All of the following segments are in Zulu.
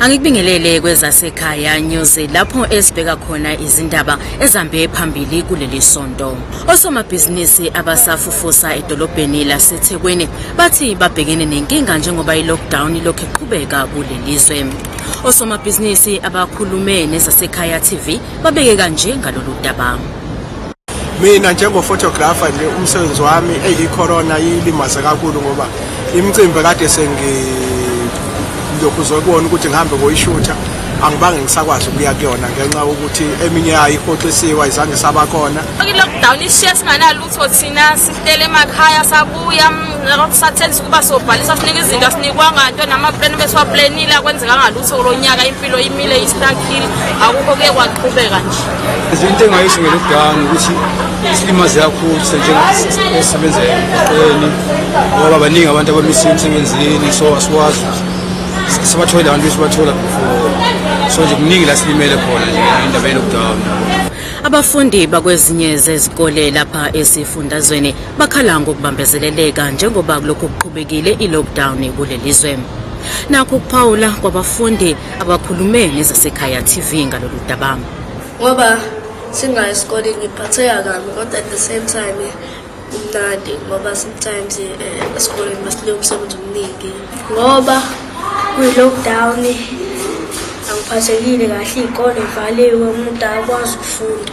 Angikubingelele kwezasekhaya News lapho esibheka khona izindaba ezambe phambili kuleli sonto. Osomabhizinisi abasafufusa edolobheni laseThekwini bathi babhekene nenkinga njengoba i-lockdown ilokhu iqhubeka kuleli zwe. Osomabhizinisi abakhulume nezasekhaya TV babeke kanje ngalolu daba. Mina njengo-photographer nje umsebenzi wami eyi i-corona ilimaze kakhulu ngoba imicimbi kade sengilokhu uzokubona ukuthi ngihambe ngoyishutha angibange ngisakwazi ukuya kuyona ngenxa yokuthi eminye yayo ihoxisiwe ayizange saba khona. I-lockdown ishiye singanalutho thina sihlele emakhaya sabuya sathembisa ukuba sobhalisa sinika izinto asinikwanga nto namapleni besiwaplenile akwenzekanga lutho kulo nyaka impilo imile istakile akukho kuye kwaqhubeka nje. Into engayisho nge-lockdown ukuthi isilimaze kakhulu njengesebenza emgwaqeni ngoba baningi abantu abamisiwe emsebenzini so asikwazi sibathole abantu esibathola before so nje kuningi la silimele khona nje indaba ye-lockdown. Abafundi bakwezinye zezikole lapha esifundazweni bakhala ngokubambezeleleka njengoba kulokhu kuqhubekile i-lockdown kuleli zwe. Nakho ukuphawula kwabafundi abakhulume nezasekhaya TV ngalolu daba. Ngoba singayi esikoleni ngiphatheka kabi kodwa at the same time kumnandi ngoba sometimes eh, esikoleni basinika umsebenzi omningi ngoba kwi-lockdown angiphathekile kahle iy'kole ivaliwe umuntu akakwazi ukufunda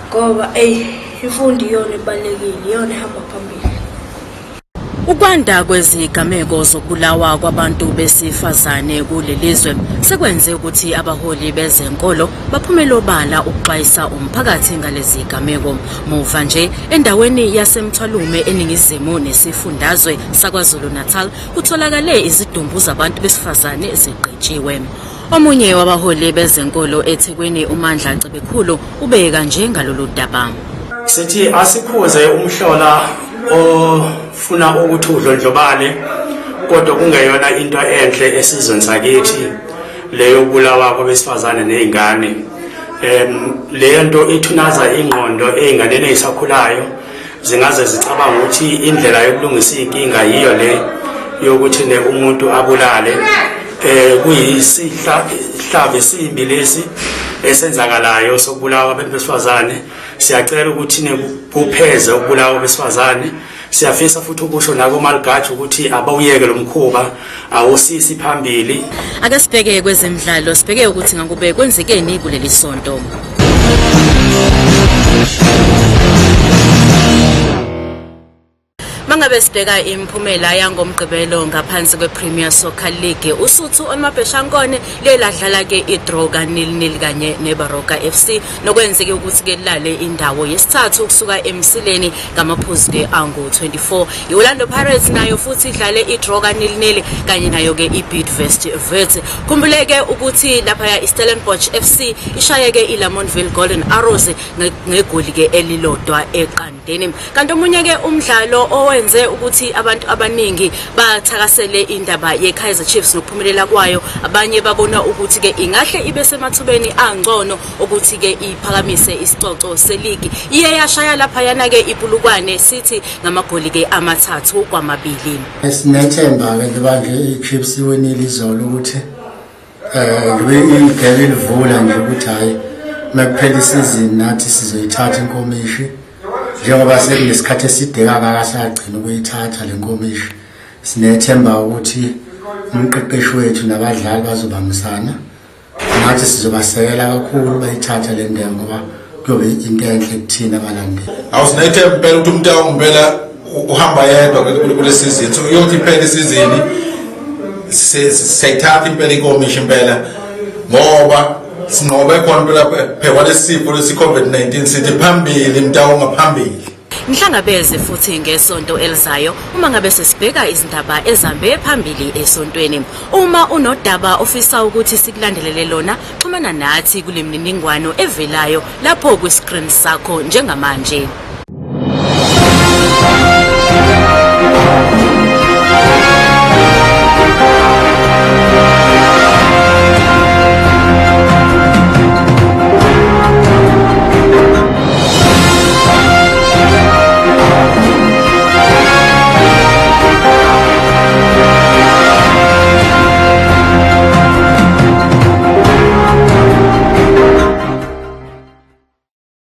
ngoba eyi imfundo iyona ebalulekile iyona ehamba phambili. Ukwanda kwezigameko zokubulawa kwabantu besifazane kuleli zwe sekwenze ukuthi abaholi bezenkolo baphumele obala ukuxwayisa umphakathi ngalezi zigameko. Muva nje endaweni yaseMthwalume eningizimu nesifundazwe saKwaZulu-Natal kutholakale izidumbu zabantu besifazane zigqitshiwe. Omunye wabaholi bezenkolo eThekwini uMandla Cebekhulu ubeke kanje ngalolu daba. Sithi asikhuze umhlola ofuna ukuthi udlondlobale kodwa kungeyona into enhle esizweni sakithi leyo kubulawa kwabesifazane nezingane. Leyo nto ithunaza ingqondo ezinganeni ezisakhulayo zingaze zicabanga ukuthi indlela yokulungisa inkinga yiyo le yokuthi ne umuntu abulale. Kuyisihlava esimbi lesi esenzakalayo sokubulawa abantu besifazane. Siyacela ukuthi ne kupheze ukubulawa besifazane. Siyafisa futhi ukusho nakoMalgaji ukuthi abawuyeke lo mkhuba awusisi phambili. Ake sibheke kwezemidlalo, sibheke ukuthi ngakube kwenzekeni kuleli sonto. Mangabe sibheka imiphumela yangoMgqibelo ngaphansi kwePremier Soccer League, Usuthu oMabheshankone leladlala ke idraw ka-0-0 kanye neBaroka FC nokwenzeke ukuthi ke lilale indawo yesithathu kusuka emsileni ngamaphuzu ke angu-24. I-Orlando Pirates nayo futhi idlale idraw ka-0-0 kanye nayo ke iBidvest Wits. Khumbuleke ukuthi laphaya iStellenbosch FC ishaye ke iLamontville Golden Arrows ngegoli ke elilodwa eqandeni. Kanti omunye ke umdlalo owenze ukuthi abantu abaningi bathakasele indaba ye-Kaizer Chiefs nokuphumelela kwayo, abanye babona ukuthi ke ingahle ibe semathubeni angcono ukuthi ke iphakamise isicoco seligi. Iye yashaya laphayana ke iPulukwane City ngamagoli ke 3-2. Sinethemba-ke njengoba nje i-Chiefs iwinile izolo ukuthi njengoba igebe ilivula nje ukuthi hhayi uma kuphela isizini nathi sizoyithatha inkomishi njengoba sekunesikhathi eside kangaka sagcina ukuyithatha le nkomishi. Sinethemba ukuthi umqeqeshi wethu nabadlali bazobambisana nathi sizobasekela kakhulu bayithathe le ndebe ngoba kuyobe into enhle kuthina abalandeli. Awusinethemba impela ukuthi umuntu awumpela uhamba yedwa kule season, so iyothi iphela isizini siyayithatha impela inkomishi impela ngoba sinqobe khona impela phekwa lesifo lesi COVID-19 sithi phambili mntawu ngaphambili. Ngihlangabeze futhi ngesonto elizayo uma ngabe sesibheka izindaba ezihambe phambili esontweni. Uma unodaba ofisa ukuthi sikulandelele lona, xhumana nathi kule mininingwano evelayo lapho kwi-screen sakho njengamanje.